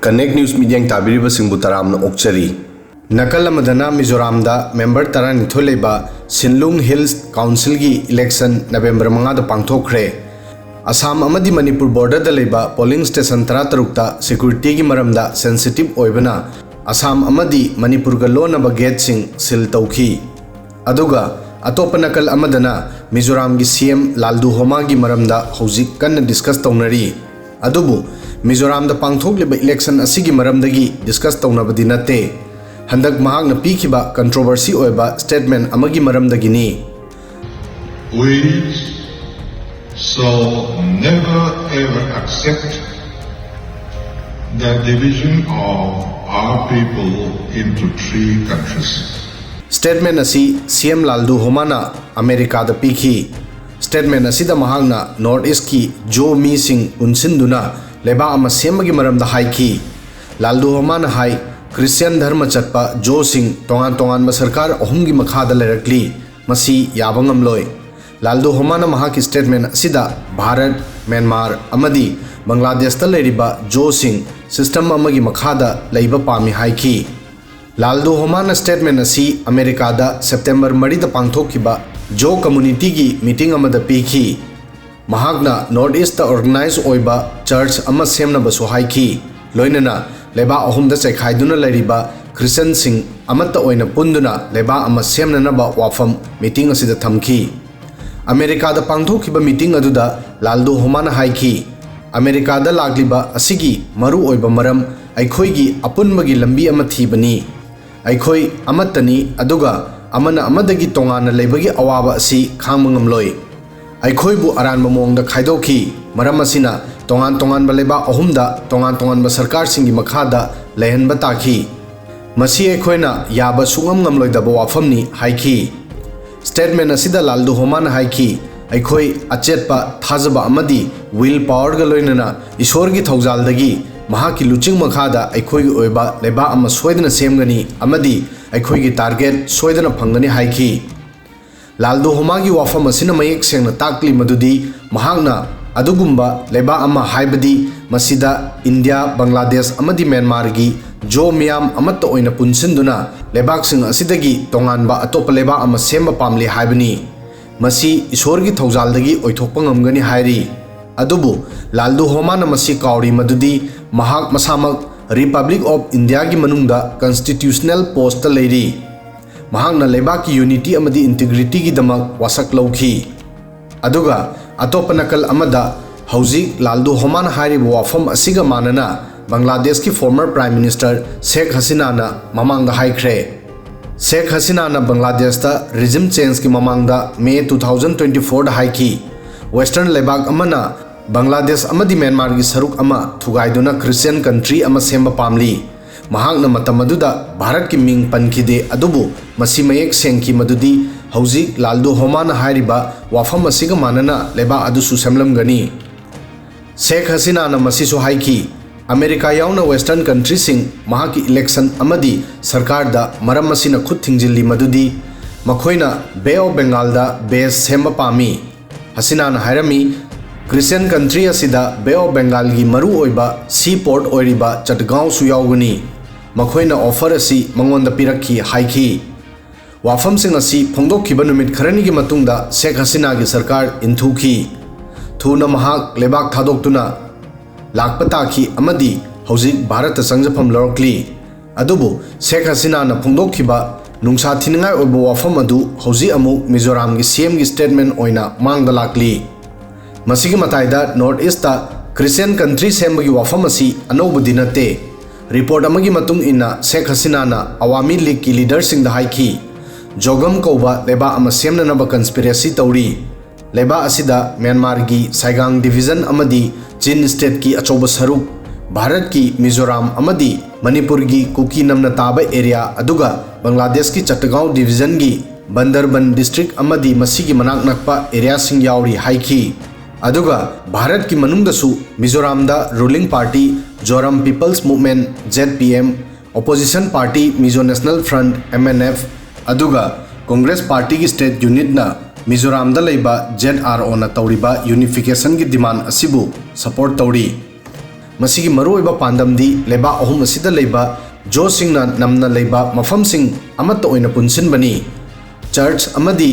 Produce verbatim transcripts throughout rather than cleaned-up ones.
Connect News ꯃꯤꯠꯌꯦꯡ ꯇꯥꯕꯤꯔꯤꯕꯁꯤꯡꯕꯨ ꯇꯔꯥꯝꯅ ꯑꯣꯛꯆꯔꯤ꯫ ꯅꯥꯀꯜ ꯑꯃꯗꯅ ꯃꯤꯖꯣꯔꯥꯝꯗ ꯃꯦꯝꯕꯔ ꯇꯔꯥꯅꯤꯊꯣꯏ ꯂꯩꯕ ꯁꯤꯟꯂꯨꯡ ꯍꯤꯜꯁ ꯀꯥꯎꯟꯁꯤꯜꯒꯤ ꯏꯂꯦꯛꯁꯟ ꯅꯕꯦꯝꯕꯔ ꯃꯉꯥꯗ ꯄꯥꯡꯊꯣꯛꯈ꯭ꯔꯦ꯫ ꯑꯁꯥꯝ ꯑꯃꯗꯤ ꯃꯅꯤꯄꯨꯔ ꯕꯣꯔꯗꯔꯗ ꯂꯩꯕ ꯄꯣꯂꯤꯡ ꯁ꯭ꯇꯦꯁꯟ ꯇꯔꯥꯇꯔꯨꯛꯇ ꯁꯦꯀ꯭ꯌꯨꯔꯤꯇꯤꯒꯤ ꯃꯔꯝꯗ ꯁꯦꯟꯁꯤꯇꯤꯚ ꯑꯣꯏꯕꯅ ꯑꯁꯥꯝ ꯑꯃꯗꯤ ꯃꯅꯤꯄꯨꯔꯒ ꯂꯣꯟꯅꯕ ꯒꯦꯠꯁꯤꯡ ꯁꯤꯜ ꯇꯧꯈꯤ꯫ ꯑꯗꯨꯒ ꯑꯇꯣꯞꯄ ꯅꯥꯀꯜ ꯑꯃꯗꯅ ꯃꯤꯖꯣꯔꯥꯝꯒꯤ ꯁꯤ ꯑꯦꯝ ꯂꯥꯜꯗꯨ ꯍꯣꯃꯥꯒꯤ ꯃꯔꯝꯗ ꯍꯧꯖꯤꯛ ꯀꯟꯅ ꯗꯤꯁꯀꯁ ꯇꯧꯅꯔꯤ꯫ ꯑꯗꯨꯕꯨ ꯃꯤꯖꯣꯔꯥꯝꯗ ꯄꯥꯡꯊꯣꯛꯂꯤꯕ ꯏꯂꯦꯛꯁꯟ ꯑꯁꯤꯒꯤ ꯃꯔꯝꯗꯒꯤ ꯗꯤꯁꯀꯁ ꯇꯧꯅꯕꯗꯤ ꯅꯠꯇꯦ꯫ ꯍꯟꯗꯛ ꯃꯍꯥꯛꯅ ꯄꯤꯈꯤꯕ ꯀꯟꯇ꯭ꯔꯣꯚꯔꯁꯤ ꯑꯣꯏꯕ ꯁ꯭ꯇꯦꯠꯃꯦꯟ ꯑꯃꯒꯤ ꯃꯔꯝꯗꯒꯤꯅꯤ꯫ We shall never ever accept the division of our people into three countries. Statement ꯑꯁꯤ ꯁꯤ ꯑꯦꯝ ꯂꯥꯜꯗꯨ ꯍꯣꯃꯥꯅ ꯑꯃꯦꯔꯤꯀꯥꯗ ꯄꯤꯈꯤ꯫ ꯁ꯭ꯇꯦꯠꯃꯦꯟ ꯑꯁꯤꯗ ꯃꯍꯥꯛꯅ ꯅꯣꯔꯠ ꯏꯁ꯭ꯠꯀꯤ ꯖꯣ ꯃꯤꯁꯤꯡ ꯄꯨꯟꯁꯤꯟꯗꯨꯅ ꯂꯩꯕꯥꯛ ꯑꯃ ꯁꯦꯝꯕꯒꯤ ꯃꯔꯝꯗ ꯍꯥꯏꯈꯤ꯫ ꯂꯥꯜꯗꯨ ꯍꯣꯃꯥꯅ ꯍꯥꯏ, ꯈ꯭ꯔꯤꯁꯇꯤꯌꯥꯟ ꯙꯔꯃ ꯆꯠꯄ ꯖꯣꯁꯤꯡ ꯇꯣꯉꯥꯟ ꯇꯣꯉꯥꯟꯕ ꯁꯔꯀꯥꯔ ꯑꯍꯨꯝꯒꯤ ꯃꯈꯥꯗ ꯂꯩꯔꯛꯂꯤ꯫ ꯃꯁꯤ ꯌꯥꯕ ꯉꯝꯂꯣꯏ꯫ ꯂꯥꯜꯗꯨ ꯍꯣꯃꯥꯅ ꯃꯍꯥꯛꯀꯤ ꯁ꯭ꯇꯦꯠꯃꯦꯟ ꯑꯁꯤꯗ ꯚꯥꯔꯠ, ꯃ꯭ꯌꯥꯟꯃꯥꯔ ꯑꯃꯗꯤ ꯕꯪꯒ꯭ꯂꯥꯗꯦꯁꯇ ꯂꯩꯔꯤꯕ ꯖꯣꯁꯤꯡ ꯁꯤꯁꯇꯝ ꯑꯃꯒꯤ ꯃꯈꯥꯗ ꯂꯩꯕ ꯄꯥꯝꯃꯤ ꯍꯥꯏꯈꯤ꯫ ꯂꯥꯜꯗꯨ ꯍꯣꯃꯥꯅ ꯁ꯭ꯇꯦꯠꯃꯦꯟ ꯑꯁꯤ ꯑꯃꯦꯔꯤꯀꯥꯗ ꯁꯦꯞꯇꯦꯝꯕꯔ ꯃꯔꯤꯗ ꯄꯥꯡꯊꯣꯛꯈꯤꯕ ꯖꯣ ꯀꯝꯃꯨꯅꯤꯇꯤꯒꯤ ꯃꯤꯇꯤꯡ ꯑꯃꯗ ꯄꯤꯈꯤ꯫ ꯃꯍꯥꯛꯅ ꯅꯣꯔꯠ ꯏꯁ꯭ꯠꯇ ꯑꯣꯔꯒꯅꯥꯏꯖ ꯑꯣꯏꯕ ꯆꯔꯆ ꯑꯃ ꯁꯦꯝꯅꯕꯁꯨ ꯍꯥꯏꯈꯤ꯫ ꯂꯣꯏꯅꯅ ꯂꯩꯕꯥꯛ ꯑꯍꯨꯝꯗ ꯆꯩꯈꯥꯏꯗꯨꯅ ꯂꯩꯔꯤꯕ ꯈ꯭ꯔꯤꯁꯇꯤꯌꯥꯟꯁꯤꯡ ꯑꯃꯠꯇ ꯑꯣꯏꯅ ꯄꯨꯟꯗꯨꯅ ꯂꯩꯕꯥꯛ ꯑꯃ ꯁꯦꯝꯅꯅꯕ ꯋꯥꯐꯝ ꯃꯤꯇꯤꯡ ꯑꯁꯤꯗ ꯊꯝꯈꯤ꯫ ꯑꯃꯦꯔꯤꯀꯥꯗ ꯄꯥꯡꯊꯣꯛꯈꯤꯕ ꯃꯤꯇꯤꯡ ꯑꯗꯨꯗ ꯂꯥꯜꯗꯨ ꯍꯣꯃꯥꯅ ꯍꯥꯏꯈꯤ, "ꯑꯃꯦꯔꯤꯀꯥꯗ ꯂꯥꯛꯂꯤꯕ ꯑꯁꯤꯒꯤ ꯃꯔꯨ ꯑꯣꯏꯕ ꯃꯔꯝ ꯑꯩꯈꯣꯏꯒꯤ ꯑꯄꯨꯟꯕꯒꯤ ꯂꯝꯕꯤ ꯑꯃ ꯊꯤꯕꯅꯤ꯫ ꯑꯩꯈꯣꯏ ꯑꯃꯠꯇꯅꯤ, ꯑꯗꯨꯒ ꯑꯃꯅ ꯑꯃꯗꯒꯤ ꯇꯣꯉꯥꯟꯅ ꯂꯩꯕꯒꯤ ꯑꯋꯥꯕ ꯑꯁꯤ ꯈꯥꯡꯕ ꯉꯝꯂꯣꯏ꯫ ꯑꯩꯈꯣꯏꯕꯨ ꯑꯔꯥꯟꯕ ꯃꯑꯣꯡꯗ ꯈꯥꯏꯗꯣꯛꯈꯤ꯫ ꯃꯔꯝ ꯑꯁꯤꯅ ꯇꯣꯉꯥꯟ ꯇꯣꯉꯥꯟꯕ ꯂꯩꯕꯥꯛ ꯑꯍꯨꯝꯗ ꯇꯣꯉꯥꯟ ꯇꯣꯉꯥꯟꯕ ꯁꯔꯀꯥꯔꯁꯤꯡꯒꯤ ꯃꯈꯥꯗ ꯂꯩꯍꯟꯕ ꯇꯥꯈꯤ꯫ ꯃꯁꯤ ꯑꯩꯈꯣꯏꯅ ꯌꯥꯕ ꯁꯨꯡꯉꯝ ꯉꯝꯂꯣꯏꯗꯕ ꯋꯥꯐꯝꯅꯤ" ꯍꯥꯏꯈꯤ꯫ ꯁ꯭ꯇꯦꯠꯃꯦꯟ ꯑꯁꯤꯗ ꯂꯥꯜꯗꯨ ꯍꯣꯃꯥꯅ ꯍꯥꯏꯈꯤ, "ꯑꯩꯈꯣꯏ ꯑꯆꯦꯠꯄ ꯊꯥꯖꯕ ꯑꯃꯗꯤ ꯋꯤꯜ ꯄꯥꯋꯔꯒ ꯂꯣꯏꯅꯅ ꯏꯁꯣꯔꯒꯤ ꯊꯧꯖꯥꯜꯗꯒꯤ ꯃꯍꯥꯛꯀꯤ ꯂꯨꯆꯤꯡ ꯃꯈꯥꯗ ꯑꯩꯈꯣꯏꯒꯤ ꯑꯣꯏꯕ ꯂꯩꯕꯥꯛ ꯑꯃ ꯁꯣꯏꯗꯅ ꯁꯦꯝꯒꯅꯤ ꯑꯃꯗꯤ ꯑꯩꯈꯣꯏꯒꯤ ꯇꯥꯔꯒꯦꯠ ꯁꯣꯏꯗꯅ ꯐꯪꯒꯅꯤ" ꯍꯥꯏꯈꯤ꯫ ꯂꯥꯜꯗꯨ ꯍꯣꯃꯥꯒꯤ ꯋꯥꯐꯝ ꯑꯁꯤꯅ ꯃꯌꯦꯛ ꯁꯦꯡꯅ ꯇꯥꯛꯂꯤ ꯃꯗꯨꯗꯤ ꯃꯍꯥꯛꯅ ꯑꯗꯨꯒꯨꯝꯕ ꯂꯩꯕꯥꯛ ꯑꯃ ꯍꯥꯏꯕꯗꯤ ꯃꯁꯤꯗ ꯏꯟꯗꯤꯌꯥ, ꯕꯪꯒ꯭ꯂꯥꯗꯦꯁ ꯑꯃꯗꯤ ꯃ꯭ꯌꯥꯟꯃꯥꯔꯒꯤ ꯖꯣ ꯃꯤꯌꯥꯝ ꯑꯃꯠꯇ ꯑꯣꯏꯅ ꯄꯨꯟꯁꯤꯟꯗꯨꯅ ꯂꯩꯕꯥꯛꯁꯤꯡ ꯑꯁꯤꯗꯒꯤ ꯇꯣꯉꯥꯟꯕ ꯑꯇꯣꯞꯄ ꯂꯩꯕꯥꯛ ꯑꯃ ꯁꯦꯝꯕ ꯄꯥꯝꯂꯤ ꯍꯥꯏꯕꯅꯤ꯫ ꯃꯁꯤ ꯏꯁꯣꯔꯒꯤ ꯊꯧꯖꯥꯜꯗꯒꯤ ꯑꯣꯏꯊꯣꯛꯄ ꯉꯝꯒꯅꯤ ꯍꯥꯏꯔꯤ꯫ ꯑꯗꯨꯕꯨ ꯂꯥꯜꯗꯨ ꯍꯣꯃꯥꯅ ꯃꯁꯤ ꯀꯥꯎꯔꯤ ꯃꯗꯨꯗꯤ ꯃꯍꯥꯛ ꯃꯁꯥꯃꯛ Republic of Indiaꯒꯤ ꯃꯅꯨꯡꯗ constitutional postꯇ ꯂꯩꯔꯤ꯫ ꯃꯍꯥꯛꯅ ꯂꯩꯕꯥꯛꯀꯤ unity ꯑꯃꯗꯤ integrityꯒꯤꯗꯃꯛ ꯋꯥꯁꯛ ꯂꯧꯈꯤ꯫ ꯑꯗꯨꯒ ꯑꯇꯣꯞꯄ ꯅꯥꯀꯜ ꯑꯃꯗ ꯍꯧꯖꯤꯛ ꯂꯥꯜꯗꯨ ꯍꯣꯃꯥꯅ ꯍꯥꯏꯔꯤꯕ ꯋꯥꯐꯝ ꯑꯁꯤꯒ ꯃꯥꯟꯅꯅ ꯕꯪꯒ꯭ꯂꯥꯗꯦꯁꯀꯤ former Prime Minister ꯁꯦꯈ ꯍꯁꯤꯅꯥꯅ ꯃꯃꯥꯡꯗ ꯍꯥꯏꯈ꯭ꯔꯦ꯫ ꯁꯦꯈ ꯍꯁꯤꯅꯥꯅ ꯕꯪꯒ꯭ꯂꯥꯗꯦꯁꯇ regime changeꯀꯤ ꯃꯃꯥꯡꯗ May two thousand twenty fourꯗ ꯍꯥꯏꯈꯤ, Western ꯂꯩꯕꯥꯛ ꯑꯃꯅ ꯕꯪꯒ꯭ꯂꯥꯗꯦꯁ ꯑꯃꯗꯤ ꯃ꯭ꯌꯥꯟꯃꯥꯔꯒꯤ ꯁꯔꯨꯛ ꯑꯃ ꯊꯨꯒꯥꯏꯗꯨꯅ Christian country ꯑꯃ ꯁꯦꯝꯕ ꯄꯥꯝꯂꯤ꯫ ꯃꯍꯥꯛꯅ ꯃꯇꯝ ꯑꯗꯨꯗ ꯚꯥꯔꯠꯀꯤ ꯃꯤꯡ ꯄꯟꯈꯤꯗꯦ, ꯑꯗꯨꯕꯨ ꯃꯁꯤ ꯃꯌꯦꯛ ꯁꯦꯡꯈꯤ ꯃꯗꯨꯗꯤ ꯍꯧꯖꯤꯛ ꯂꯥꯜꯗꯨ ꯍꯣꯃꯥꯅ ꯍꯥꯏꯔꯤꯕ ꯋꯥꯐꯝ ꯑꯁꯤꯒ ꯃꯥꯟꯅꯅ ꯂꯩꯕꯥꯛ ꯑꯗꯨꯁꯨ ꯁꯦꯝꯂꯝꯒꯅꯤ꯫ ꯁꯦꯈ ꯍꯁꯤꯅꯥꯅ ꯃꯁꯤꯁꯨ ꯍꯥꯏꯈꯤ, ꯑꯃꯦꯔꯤꯀꯥ ꯌꯥꯎꯅ Western countryꯁꯤꯡ ꯃꯍꯥꯛꯀꯤ election ꯑꯃꯗꯤ ꯁꯔꯀꯥꯔꯗ ꯃꯔꯝ ꯑꯁꯤꯅ ꯈꯨꯠ ꯊꯤꯡꯖꯤꯜꯂꯤ ꯃꯗꯨꯗꯤ ꯃꯈꯣꯏꯅ Bay of Bengalꯗ base ꯁꯦꯝꯕ ꯄꯥꯝꯃꯤ꯫ ꯍꯁꯤꯅꯥꯅ ꯍꯥꯏꯔꯝꯃꯤ, Christian country ꯑꯁꯤꯗ Bay of Bengalꯒꯤ ꯃꯔꯨꯑꯣꯏꯕ seaport ꯑꯣꯏꯔꯤꯕ ꯆꯠꯒꯥꯎꯁꯨ ꯌꯥꯎꯒꯅꯤ꯫ ꯃꯈꯣꯏꯅ offer ꯑꯁꯤ ꯃꯉꯣꯟꯗ ꯄꯤꯔꯛꯈꯤ ꯍꯥꯏꯈꯤ꯫ ꯋꯥꯐꯝꯁꯤꯡ ꯑꯁꯤ ꯐꯣꯡꯗꯣꯛꯈꯤꯕ ꯅꯨꯃꯤꯠ ꯈꯔꯅꯤꯒꯤ ꯃꯇꯨꯡꯗ ꯁꯦꯈ ꯍꯁꯤꯅꯥꯒꯤ ꯁꯔꯀꯥꯔ ꯏꯟꯊꯨꯈꯤ꯫ ꯊꯨꯅ ꯃꯍꯥꯛ ꯂꯩꯕꯥꯛ ꯊꯥꯗꯣꯛꯇꯨꯅ ꯂꯥꯛꯄ ꯇꯥꯈꯤ ꯑꯃꯗꯤ ꯍꯧꯖꯤꯛ ꯚꯥꯔꯠꯇ ꯆꯪꯖꯐꯝ ꯂꯧꯔꯛꯂꯤ꯫ ꯑꯗꯨꯕꯨ ꯁꯦꯈ ꯍꯁꯤꯅꯥꯅ ꯐꯣꯡꯗꯣꯛꯈꯤꯕ ꯅꯨꯡꯁꯥ ꯊꯤꯅꯤꯡꯉꯥꯏ ꯑꯣꯏꯕ ꯋꯥꯐꯝ ꯑꯗꯨ ꯍꯧꯖꯤꯛ ꯑꯃꯨꯛ ꯃꯤꯖꯣꯔꯥꯝꯒꯤ CMꯒꯤ statement ꯑꯣꯏꯅ ꯃꯥꯡꯗ ꯂꯥꯛꯂꯤ꯫ ꯃꯁꯤꯒꯤ ꯃꯇꯥꯏꯗ North Eastꯇ Christian country ꯁꯦꯝꯕꯒꯤ ꯋꯥꯐꯝ ꯑꯁꯤ ꯑꯅꯧꯕꯗꯤ ꯅꯠꯇꯦ꯫ Report ꯑꯃꯒꯤ ꯃꯇꯨꯡ ꯏꯟꯅ ꯁꯦꯈ ꯍꯁꯤꯅꯥꯅ ꯑꯋꯥꯃꯤ ꯂꯤꯒꯀꯤ leaderꯁꯤꯡꯗ ꯍꯥꯏꯈꯤ, ꯖꯣꯒꯝ ꯀꯧꯕ ꯂꯩꯕꯥꯛ ꯑꯃ ꯁꯦꯝꯅꯅꯕ conspiracy ꯇꯧꯔꯤ꯫ ꯂꯩꯕꯥꯛ ꯑꯁꯤꯗ ꯃ꯭ꯌꯥꯟꯃꯥꯔꯒꯤ ꯁꯥꯏꯒꯥꯡ division ꯑꯃꯗꯤ ꯆꯤꯟ stateꯀꯤ ꯑꯆꯧꯕ ꯁꯔꯨꯛ, ꯚꯥꯔꯠꯀꯤ ꯃꯤꯖꯣꯔꯥꯝ ꯑꯃꯗꯤ ꯃꯅꯤꯄꯨꯔꯒꯤ ꯀꯨꯀꯤ ꯅꯝꯅ ꯇꯥꯕ area, ꯑꯗꯨꯒ ꯕꯪꯒ꯭ꯂꯥꯗꯦꯁꯀꯤ ꯆꯠꯇꯒꯥꯎ divisionꯒꯤ ꯕꯟꯗꯔꯕꯟ district ꯑꯃꯗꯤ ꯃꯁꯤꯒꯤ ꯃꯅꯥꯛ ꯅꯛꯄ areaꯁꯤꯡ ꯌꯥꯎꯔꯤ ꯍꯥꯏꯈꯤ꯫ ꯑꯗꯨꯒ ꯚꯥꯔꯠꯀꯤ ꯃꯅꯨꯡꯗꯁꯨ ꯃꯤꯖꯣꯔꯥꯝꯗ ruling party Zoram People's Movement, ZPM, opposition party Mizo National Front, MNF, ꯑꯗꯨꯒ Congress partyꯒꯤ state unitꯅ ꯃꯤꯖꯣꯔꯥꯝꯗ ꯂꯩꯕ ꯖꯦꯠ ꯑꯥꯔ ꯑꯣꯅ ꯇꯧꯔꯤꯕ ꯌꯨꯅꯤꯐꯤꯀꯦꯁꯟꯒꯤ ꯗꯤꯃꯥꯟ ꯑꯁꯤꯕꯨ ꯁꯄꯣꯔꯠ ꯇꯧꯔꯤ꯫ ꯃꯁꯤꯒꯤ ꯃꯔꯨꯑꯣꯏꯕ ꯄꯥꯟꯗꯝꯗꯤ ꯂꯩꯕꯥꯛ ꯑꯍꯨꯝ ꯑꯁꯤꯗ ꯂꯩꯕ ꯖꯣꯁꯤꯡꯅ ꯅꯝꯅ ꯂꯩꯕ ꯃꯐꯝꯁꯤꯡ ꯑꯃꯠꯇ ꯑꯣꯏꯅ ꯄꯨꯟꯁꯤꯟꯕꯅꯤ꯫ ꯆꯔꯆ ꯑꯃꯗꯤ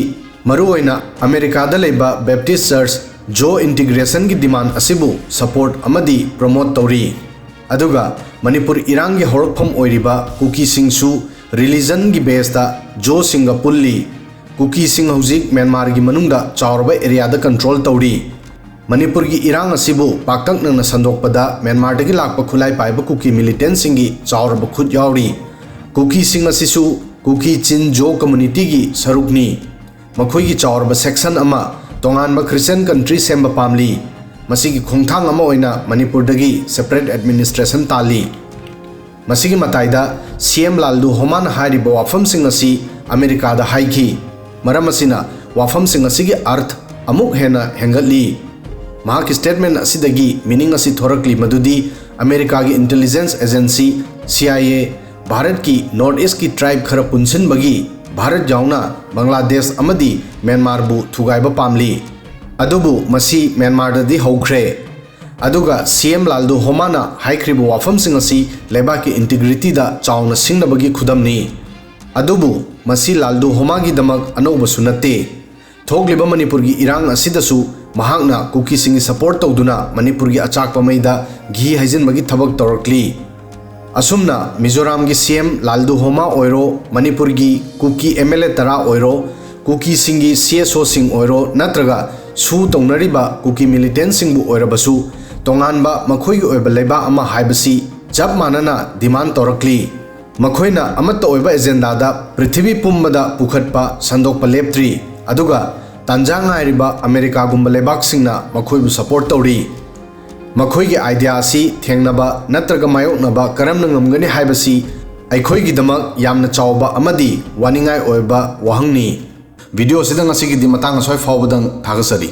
ꯃꯔꯨꯑꯣꯏꯅ ꯑꯃꯦꯔꯤꯀꯥꯗ ꯂꯩꯕ ꯕꯦꯞꯇꯤꯁ ꯆꯔꯆ ꯖꯣ ꯏꯟꯇꯤꯒ꯭ꯔꯦꯁꯟꯒꯤ ꯗꯤꯃꯥꯟ ꯑꯁꯤꯕꯨ ꯁꯄꯣꯔꯠ ꯑꯃꯗꯤ ꯄ꯭ꯔꯣꯃꯣꯠ ꯇꯧꯔꯤ꯫ ꯑꯗꯨꯒ ꯃꯅꯤꯄꯨꯔ ꯏꯔꯥꯡꯒꯤ ꯍꯧꯔꯛꯐꯝ ꯑꯣꯏꯔꯤꯕ ꯀꯨꯀꯤꯁꯤꯡꯁꯨ ꯔꯤꯂꯤꯖꯟꯒꯤ ꯕꯦꯁꯇ ꯖꯣꯁꯤꯡꯒ ꯄꯨꯜꯂꯤ꯫ ꯀꯨꯀꯤꯁꯤꯡ ꯍꯧꯖꯤꯛ ꯃ꯭ꯌꯥꯟꯃꯥꯔꯒꯤ ꯃꯅꯨꯡꯗ ꯆꯥꯎꯔꯕ ꯑꯦꯔꯤꯌꯥꯗ ꯀꯟꯇ꯭ꯔꯣꯜ ꯇꯧꯔꯤ꯫ ꯃꯅꯤꯄꯨꯔꯒꯤ ꯏꯔꯥꯡ ꯑꯁꯤꯕꯨ ꯄꯥꯛꯇꯛꯅꯅ ꯁꯟꯗꯣꯛꯄꯗ ꯃ꯭ꯌꯥꯟꯃꯥꯔꯗꯒꯤ ꯂꯥꯛꯄ ꯈꯨꯠꯂꯥꯏ ꯄꯥꯏꯕ ꯀꯨꯀꯤ ꯃꯤꯂꯤꯇꯦꯟꯁꯤꯡꯒꯤ ꯆꯥꯎꯔꯕ ꯈꯨꯠ ꯌꯥꯎꯔꯤ꯫ ꯀꯨꯀꯤꯁꯤꯡ ꯑꯁꯤꯁꯨ ꯀꯨꯀꯤ ꯆꯤꯟ ꯖꯣ ꯀꯝꯃꯨꯅꯤꯇꯤꯒꯤ ꯁꯔꯨꯛꯅꯤ꯫ ꯃꯈꯣꯏꯒꯤ ꯆꯥꯎꯔꯕ ꯁꯦꯛꯁꯟ ꯑꯃ ꯇꯣꯉꯥꯟꯕ ꯈ꯭ꯔꯤꯁꯇꯤꯌꯟ ꯀꯟꯇ꯭ꯔꯤ ꯁꯦꯝꯕ ꯄꯥꯝꯂꯤ꯫ ꯃꯁꯤꯒꯤ ꯈꯣꯡꯊꯥꯡ ꯑꯃ ꯑꯣꯏꯅ ꯃꯅꯤꯄꯨꯔꯗꯒꯤ ꯁꯦꯄꯔꯦꯠ ꯑꯦꯗꯃꯤꯅꯤꯁꯇ꯭ꯔꯦꯁꯟ ꯇꯥꯜꯂꯤ꯫ ꯃꯁꯤꯒꯤ ꯃꯇꯥꯏꯗ ꯁꯤ ꯑꯦꯝ ꯂꯥꯜꯗꯨ ꯍꯣꯃꯥꯅ ꯍꯥꯏꯔꯤꯕ ꯋꯥꯐꯝꯁꯤꯡ ꯑꯁꯤ ꯑꯃꯦꯔꯤꯀꯥꯗ ꯍꯥꯏꯈꯤ꯫ ꯃꯔꯝ ꯑꯁꯤꯅ ꯋꯥꯐꯝꯁꯤꯡ ꯑꯁꯤꯒꯤ ꯑꯔꯊ ꯑꯃꯨꯛ ꯍꯦꯟꯅ ꯍꯦꯟꯒꯠꯂꯤ꯫ ꯃꯍꯥꯛꯀꯤ ꯁ꯭ꯇꯦꯠꯃꯦꯟ ꯑꯁꯤꯗꯒꯤ ꯃꯤꯅꯤꯡ ꯑꯁꯤ ꯊꯣꯔꯛꯂꯤ ꯃꯗꯨꯗꯤ ꯑꯃꯦꯔꯤꯀꯥꯒꯤ intelligence agency C I A ꯚꯥꯔꯠꯀꯤ ꯅꯣꯔꯠ ꯏꯁ꯭ꯠꯀꯤ ꯇ꯭ꯔꯥꯏꯕ ꯈꯔ ꯄꯨꯟꯁꯤꯟꯕꯒꯤ ꯚꯥꯔꯠ ꯌꯥꯎꯅ ꯕꯪꯒ꯭ꯂꯥꯗꯦꯁ ꯑꯃꯗꯤ ꯃ꯭ꯌꯥꯟꯃꯥꯔꯕꯨ ꯊꯨꯒꯥꯏꯕ ꯄꯥꯝꯂꯤ꯫ ꯑꯗꯨꯕꯨ ꯃꯁꯤ ꯃ꯭ꯌꯥꯟꯃꯥꯔꯗꯗꯤ ꯍꯧꯈ꯭ꯔꯦ꯫ ꯑꯗꯨꯒ ꯁꯤ ꯑꯦꯝ ꯂꯥꯜꯗꯨ ꯍꯣꯃꯥꯅ ꯍꯥꯏꯈ꯭ꯔꯤꯕ ꯋꯥꯐꯝꯁꯤꯡ ꯑꯁꯤ ꯂꯩꯕꯥꯛꯀꯤ ꯏꯟꯇꯤꯒ꯭ꯔꯤꯇꯤꯗ ꯆꯥꯎꯅ ꯁꯤꯡꯅꯕꯒꯤ ꯈꯨꯗꯝꯅꯤ꯫ ꯑꯗꯨꯕꯨ ꯃꯁꯤ ꯂꯥꯜꯗꯨ ꯍꯣꯃꯥꯒꯤꯗꯃꯛ ꯑꯅꯧꯕꯁꯨ ꯅꯠꯇꯦ꯫ ꯊꯣꯛꯂꯤꯕ ꯃꯅꯤꯄꯨꯔꯒꯤ ꯏꯔꯥꯡ ꯑꯁꯤꯗꯁꯨ ꯃꯍꯥꯛꯅ ꯀꯨꯀꯤꯁꯤꯡꯒꯤ ꯁꯄꯣꯔꯠ ꯇꯧꯗꯨꯅ ꯃꯅꯤꯄꯨꯔꯒꯤ ꯑꯆꯥꯛꯄ ꯃꯩꯗ ꯘꯤ ꯍꯩꯖꯤꯟꯕꯒꯤ ꯊꯕꯛ ꯇꯧꯔꯛꯂꯤ꯫ ꯑꯁꯨꯝꯅ ꯃꯤꯖꯣꯔꯥꯝꯒꯤ ꯁꯤ ꯑꯦꯝ ꯂꯥꯜꯗꯨ ꯍꯣꯃꯥ ꯑꯣꯏꯔꯣ, ꯃꯅꯤꯄꯨꯔꯒꯤ ꯀꯨꯀꯤ ꯑꯦꯝ ꯑꯦꯜ ꯑꯦ ꯇꯔꯥ ꯑꯣꯏꯔꯣ, ꯀꯨꯀꯤꯁꯤꯡꯒꯤ ꯁꯤ ꯑꯦꯁ ꯑꯣꯁꯤꯡ ꯑꯣꯏꯔꯣ, ꯅꯠꯇ꯭ꯔꯒ ꯁꯨ ꯇꯧꯅꯔꯤꯕ ꯀꯨꯀꯤ ꯃꯤꯂꯤꯇꯦꯟꯁꯤꯡꯕꯨ ꯑꯣꯏꯔꯕꯁꯨ ꯇꯣꯉꯥꯟꯕ ꯃꯈꯣꯏꯒꯤ ꯑꯣꯏꯕ ꯂꯩꯕꯥꯛ ꯑꯃ ꯍꯥꯏꯕꯁꯤ ꯆꯞ ꯃꯥꯟꯅꯅ ꯗꯤꯃꯥꯟ ꯇꯧꯔꯛꯂꯤ꯫ ꯃꯈꯣꯏꯅ ꯑꯃꯠꯇ ꯑꯣꯏꯕ ꯑꯦꯖꯦꯟꯗꯥꯗ ꯄ꯭ꯔꯤꯊꯤꯕꯤ ꯄꯨꯝꯕꯗ ꯄꯨꯈꯠꯄ ꯁꯟꯗꯣꯛꯄ ꯂꯦꯞꯇ꯭ꯔꯤ꯫ ꯑꯗꯨꯒ ꯇꯥꯟꯖꯥ ꯉꯥꯏꯔꯤꯕ ꯑꯃꯦꯔꯤꯀꯥꯒꯨꯝꯕ ꯂꯩꯕꯥꯛꯁꯤꯡꯅ ꯃꯈꯣꯏꯕꯨ ꯁꯄꯣꯔꯠ ꯇꯧꯔꯤ꯫ ꯃꯈꯣꯏꯒꯤ ꯑꯥꯏꯗꯤꯌꯥ ꯑꯁꯤ ꯊꯦꯡꯅꯕ ꯅꯠꯇ꯭ꯔꯒ ꯃꯥꯌꯣꯛꯅꯕ ꯀꯔꯝꯅ ꯉꯝꯒꯅꯤ ꯍꯥꯏꯕꯁꯤ ꯑꯩꯈꯣꯏꯒꯤꯗꯃꯛ ꯌꯥꯝꯅ ꯆꯥꯎꯕ ꯑꯃꯗꯤ ꯋꯥꯅꯤꯡꯉꯥꯏ ꯑꯣꯏꯕ ꯋꯥꯍꯪꯅꯤ꯫ ꯚꯤꯗꯤꯑꯣ ꯑꯁꯤꯗ ꯉꯁꯤꯒꯤꯗꯤ ꯃꯇꯥꯡ ꯑꯁ꯭ꯋꯥꯏ ꯐꯥꯎꯕꯗꯪ ꯊꯥꯒꯠꯆꯔꯤ꯫